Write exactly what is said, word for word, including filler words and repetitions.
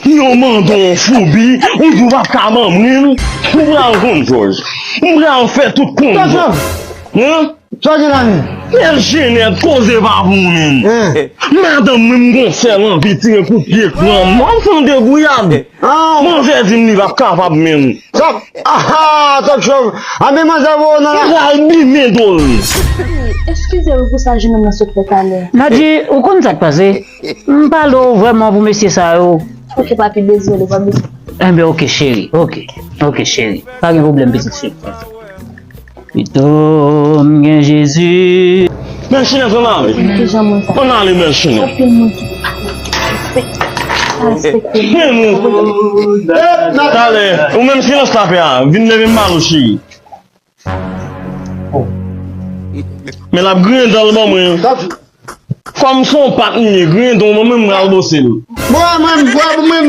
Yo mande w foubi, ou di w p ap ka ban mwen l. Ou pral konn, Jòj. M pral fè tout konn. Tansyon! Hein? Sa gen la menm? Mèt Jenèt, koze pa pou ou menm. Hein? Madanm mwen, m gon sèl anvi tire kout pye pran. M ap fè yon degouyad. Ah. Manzè di m li p ap kapab menm. Sa, ah, Talk Show. A men manzè voye w nan la. Pral bimen do l. Eskize wi pou sa jenòm nan sot fè talè. Nadji, ou konn sa k pase? M pale w vrèman pou mesye sa yo. Ok, papi, dezole, pa bezwen. Enben, ok, cheri, ok. Ok, cheri. Pa gen pwoblèm, pitit fi. Pito m gen Jezi. Mèt Jenèt, ann ale. Kijan moun sa? Ann ale, Mèt Jenèt. Anpil moun ki pa respekte m. Men nou. Talè, ou menm silans la fè a. Vin leve m ba l ou, cheri. Men l ap griyen dan l ban mwen. Kòm se yon pat li ye, griyen dan w ban mwen, m pral bose l. Mwen menm, mwen, mwen,